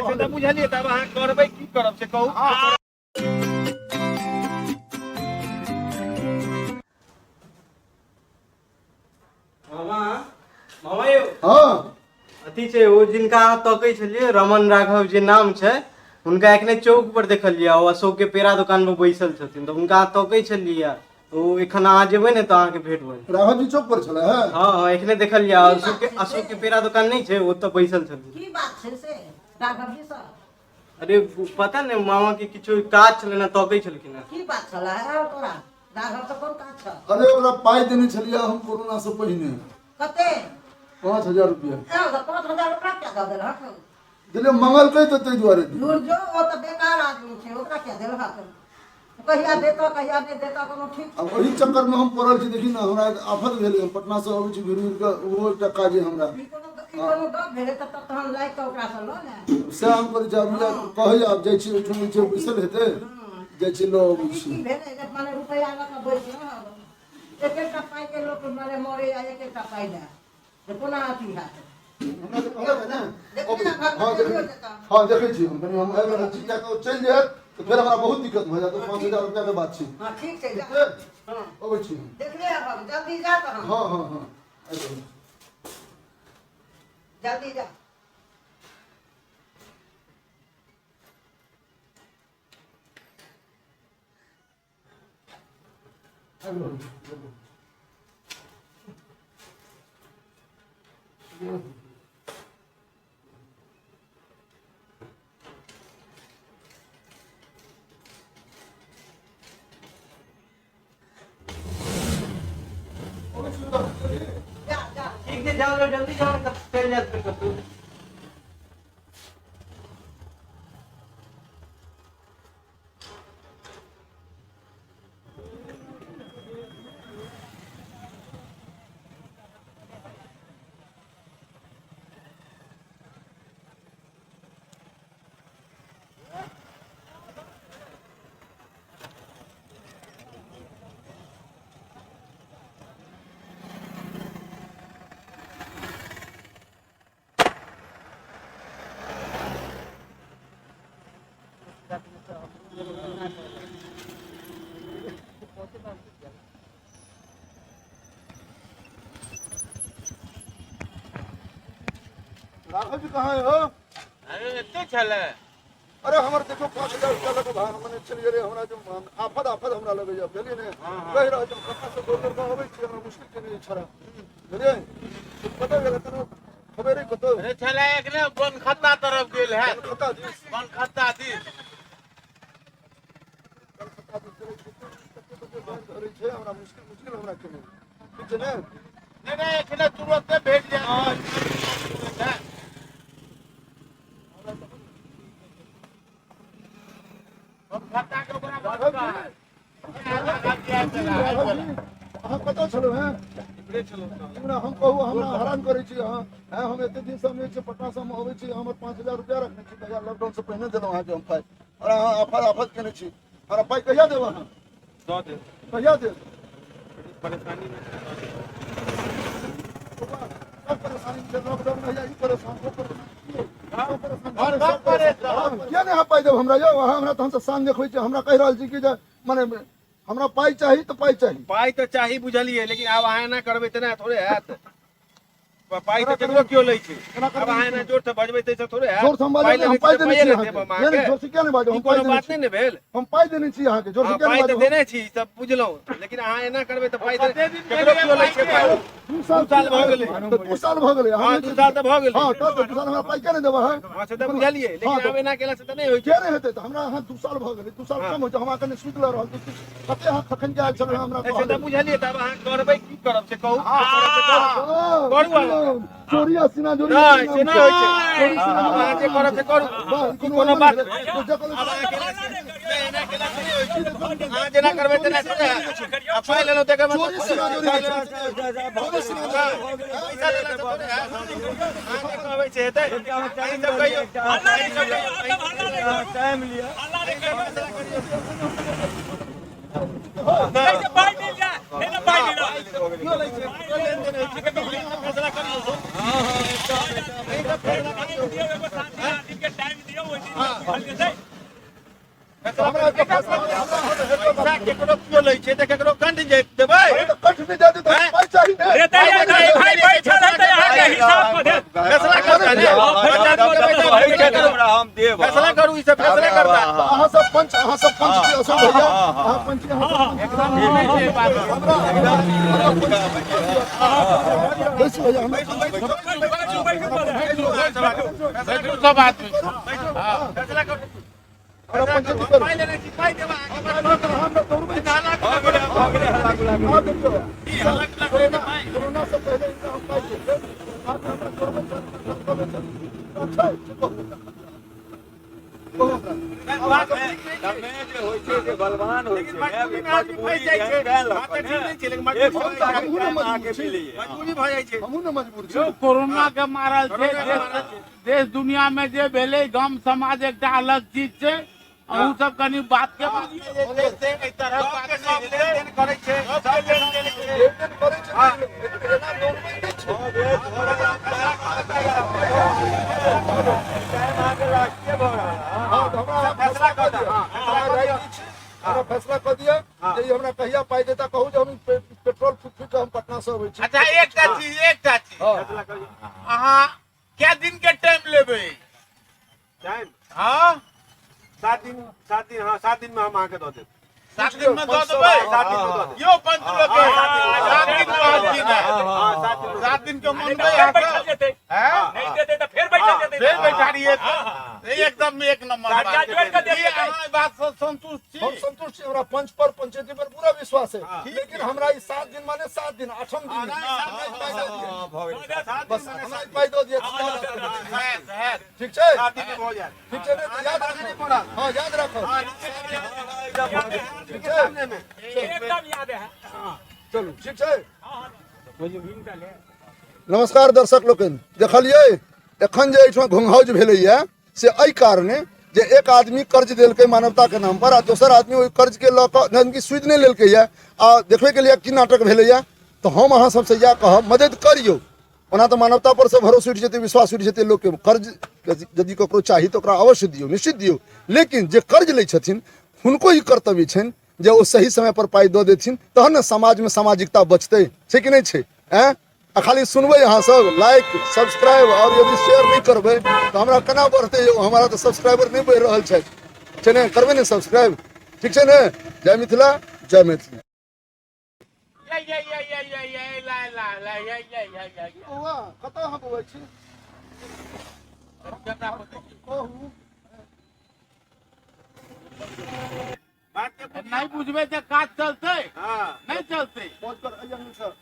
से तऽ बुझलियै, तब अहाँ करबै की करब से कहू। मामा, मामा यौ। हँ। अथी छै, ओ जिनका अहाँ तकै छलियै, रमन राघव जे नाम छै हुनका, एखने चौक पर देखलियै, ओ अशोक के पेड़ा दुकान पर बैसल छथिन। तऽ हुनका अहाँ तकै छलियै, ओ एखन अहाँ जेबै ने तऽ अहाँके भेट भऽ जायत। राघव जी चौक पर छलै है? हँ हँ, एखने देखलियै, अशोक के पेड़ा दुकान नहि छै, ओतऽ बैसल छथिन। की बात छै से राघव जी सर? अरे पता नहि, मामा के किछु काज छलै ने, तकै छलखिन हेँ। की बात छलै है तोरा राघव से? कोन काज छल? अरे ओकरा पाइ देने छलियै हम कोरोना से पहिने। कते? 5000 रुपया। एगो तऽ 5000 ओकरा किया दऽ देलहक? देलियै, मंगलकै तऽ ताहि दुआरे दियौ। दूर जो, ओ तऽ बेकार आदमी छै, ओकरा किया देलहक? कहिया देतऽ कहिया नहि देतऽ कोनो ठीक। आब ओहि चक्करमे हम पड़ल छी। देखी ने, हमरा एक आफत भेलै, हम पटनासँ अबै छी घुरि घुरि कऽ, ओहो एकटा काज अइ हमरा। ई कोनो गप भेलै? तऽ तहन लागि कऽ ओकरासँ लऽ ले। सएह हम करै छी। आब कहै, आब जाइ छी ओहिठाम जे छै बैसल हेतै, जाइ छी लऽ अबै ई छी। की भेलै जे माने रुपैआ लऽ कऽ बैस रहल? एक एकटा पाइके लोक माने मरैया, एक एकटा पाइ लए जे कोना अथी हैत? हमरा तऽ कहलक ने। देखी ने, हँ, देखै, हँ देखै छी हम कनि, हम आबि रहल छी, किएक तऽ ओ चलि जायत तऽ फेर हमरा बहुत दिक्कत भऽ जायत। 5000 रुपैआके बात छै। हँ, ठीक छै, जा। ठीक छै? हँ। अबै छी हम। देखले आबब, जल्दी जा तहन। हँ हँ हँ, आबि रहल छी। जल्दी जा। आबि रहल छी, आबि रहल छी। अबै छी तऽ। जा जा। ठीक छै, जाउ जल्दी जाउ, तब चलि जायत फेर कतहु। राघव जी कहाँ है हो? अरे एते छलै। अरे हमर देखो, 5000 रुपया लऽ कऽ भाग मने चलि गेलै। हमरा जो आफत आफत हमरा लगैया, बुझलियै ने? कहि रहल छी, हम कतऽ से दौड़ दौड़ कऽ अबै छी, हमरा मुश्किल केने छड़ा, बुझलियै? कतऽ गेलै? कोनो खबरे कतौ? अरे छलै, एखने बनखत्ता तरफ गेल है। कतऽ दिस? बनखत्ता दिस। कलकत्ता दिस गेलै। कते कते बैंक धरै छै, हमरा मुश्किल मुश्किल हमरा केने। ठीक छै ने? नहि नहि, एखने तुरते भेट जायत। बनखत्ता के ओकरा राघव जी। राघव जी, अहाँ कतऽ छलहुँ हेँ? हमरा हम कहू, हमरा हैरान करै छी अहाँ। हैं, हम एते दिनसँ हम छै पटनासँ हम अबै छी, हमर 5000 रुपया रखने छी। कहिया लॉकडाउन से पहिने देलहुँ अहाँके हम पाइ, आओर अहाँ आफत आफत केने छी। हमरा पाइ कहिया देब अहाँ? दऽ देब। कहिया देब? परेशानी में। सब परेशानी छै लॉकडाउन में, ई परेशान, ओ परेशान, सब परेशान। घर घर परेशान। किया नहि अहाँ पाइ देब हमरा यौ? अहाँ हमरा तहन से शान देखबै छी। हमरा कहि रहल छी कि जे मने हमरा पाइ चाही तऽ पाइ चाही। पाइ तऽ चाही, बुझलियै, लेकिन आब अहाँ एना करबै तऽ नहि थोड़े हैत। पाइ तऽ केकरो केओ लै छै। आब अहाँ एना जोर से बजबै ताहिसँ थोड़े हैत। जोर से हम बाजब पाइ नहि, हम लेबै पाइ तऽ देने पाइए छी ने अहाँके। देब हम नहि नहि, अहाँके। जोर से किया नहि बाजब? ई हम पाइ कोनो देने बात छी। नहि ने भेल। हम पाइ देने छी अहाँके, जोर से हँ, किया नहि पाइ तऽ बाजब? देने छी, ई सब बुझलहुँ, लेकिन अहाँ एना करबै तऽ पाइ तऽ केकरो केओ लै छै पाइ। 2 साल। 2 साल भऽ गेलै। तऽ 2 साल भऽ गेलै अहाँ हँ, 2 साल तऽ भऽ गेलै। हँ, तऽ 2 साल हमरा पाइ किया नहि देबै अहाँ? हँ, से तऽ बुझलियै, हँ, लेकिन तऽ आब एना केला से तऽ नहि होइ छै। किया नहि हेतै? तऽ हमरा अहाँ 2 साल भऽ गेलै, 2 साल हँ। कम होइ छै। हम अहाँके सुति लऽ रहल छी। कते अहाँ कखन के आयल छलहुँ हमरा से कहल? तऽ बुझलियै, तब अहाँ करबै की करब से कहू, की करब से कहू। करू अहाँ। चोरी आ सीना जोरी। नहि, से नहि होइ छै। चोरी सीना जोरी। अहाँ जे करब से करू। वाह, ई ई कोनो बात भेलै? जे कहलहुँ आब अहाँ केला से नहि, एना केला से नहि होइ छै। अहाँ जेना करबै तेना थोड़े हैत। आ पाइ लेलहुँ तकर मतलब चोरी सीना जोरी। पाइ लेलहुँ। चोरी सीना जोरी। पैसा लेला से थोड़े हैत। अहाँ जे कहबै से हेतै। अहीं सब कहियौ। टाइम लिअ। पाइ मिल जाए, नहि तऽ पाइ मिलत। क्यों लै छै? क्यों लेनदेन होइ छै? फैसला करियौ। टाइम दियौ, एगो शांति आदमी के टाइम दियौ। ओहि दिन बुझल जेतै। हमरा एतऽ फैसला पैसा केकरो केओ लै छै तऽ केकरो कंठ जे देबै। अरे तऽ कंठ नहि दए देतै, हैं? पाइ चाही ने। अरे तऽ भाई बैठल है तऽ अहाँके हिसाब कऽ देत। फैसला करता ने। हम देब। फैसला करू, ई सब फैसला करता। अहाँ सब पंच, अहाँ सब पंच छी। अशोक भैया, अहाँ पंच छी, अहाँ सब पंच छी। हमरा बैसू भैया, हमरा बैठू, बैठू, बैठू। बैठू सब आदमी। फैसला करू। हमरा पंचायती करू। पाइ लेने छी, पाइ देबै अहाँके। हम दौड़बै छी। हल्ला हाँ, देखियौ, कोरोना से पहिले इनका हम पाइ देबै। अहाँके हमरा दौड़बै छल, दौड़बै छल। अच्छा, ठीक कहू। कहू हमरा। समय जे होइ छै जे बलवान होइ लेकिन छै। मजबूरी मे आदमी फँसि जाइ छै। बात तऽ ठीक नहि छै, लेकिन मजबूरी हम तऽ हमहूँ ने मजबूर छी। मजबूरी भऽ जाइ छै। हमहूँ ने मजबूर छी। यौ, कोरोना के मारल छै देश दुनिया में जे भेलै, गाम समाज एकटा अलग चीज छै। अहूँ सब कनि बात के बुझियौ जे छै से एहि तरहक बात सबके सब नहि हेतै। लेनदेन करै छै, सब लेनदेन छै। लेनदेन करै छै, लेकिन एना दौड़बै नहि छै। हाँ, तऽ हमरा फैसला कऽ दिअ। हमरा राय दै छी, हमरा फैसला कऽ दिअ जे ई हमरा कहिया पाइ देता। कहू जे हम पेट्रोल फूक फूक कऽ हम पटना से अबै छी। अच्छा, एकटा चीज, एकटा चीज। हाँ। अहाँ कै दिन के टाइम लेबै? टाइम? हाँ। 7 दिन, 7 दिन, हाँ, 7 दिन में हम अहाँके दऽ देब। 7 दिन में दऽ देबै? 7 दिन में दऽ देब। यौ पंच लोक, 7 दिन कहलखिन हेँ। हाँ, 7 दिन में। 7 दिन के मनबै? फेर बैठल जेतै। हैं? नहि देतै तऽ फेर बैठल जेतै। फेर बैठारिए तऽ एकदम एक नंबर खर्चा बात। जोड़ि कऽ ई देतै। अहाँ एहि बात से संतुष्ट छी? हम संतुष्ट छी। हमरा पंच पर, पंचायती पर पूरा विश्वास है, लेकिन हमरा ई 7 दिन माने 7 दिन, आठम दिन हमरा ई पाइ दऽ दिअ। बस, हमरा ई पाइ दऽ दिअ। हैत, हैत। ठीक छै? 7 दिन में भऽ जायत। ठीक छै ने? तऽ याद राखब, हाँ, याद राखब। ठीक छै? सामने में। एकदम याद है। चलू, ठीक छै। नमस्कार दर्शक लोकनि, देखलियै एखन जे एहिठाम घोंघाउज भेलैए से एहि कारणे जे एक आदमी कर्ज देलकै मानवताके नाम पर आ दोसर आदमी ओहि कर्जके लऽ कऽ यानि कि सूदि नहि लेलकैए। आ देखबे केलियै की नाटक भेलैए। तऽ हम अहाँ सबसँ इएह कहब, मदति करियौ। ओना तऽ मानवता पर से भरोस उठि जेतै, विश्वास उठि जेतै लोकके। कर्ज यदि ककरो चाही तऽ ओकरा अवश्य दियौ, निश्चित दियौ, लेकिन जे कर्ज लै छथिन हुनको ई कर्तव्य छनि जे ओ सही समय पर पाइ दऽ देथिन, तहन ने समाजमे सामाजिकता बचतै। छै कि नहि छै? आँय, आ खाली सुनबै अहाँ सब, लाइक, सब्सक्राइब आओर यदि शेयर नहि करबै तऽ हमरा केना बढ़तै यौ? हमरा तऽ सब्सक्राइबर नहि बढ़ि रहल छथि। छै ने? करबै ने सब्सक्राइब? ठीक छै ने? जय मिथिला, जय मैथिली। ये ये ये ये ये ये ला ला ला ये ये ये ये। बौआ, कतऽ अहाँ बौआइ छी? कैमरा पर देखियौ। कहू। बात के नहि बुझबै तऽ काज चलतै? हाँ। नहि चलतै। पहुँच कर अइया सर।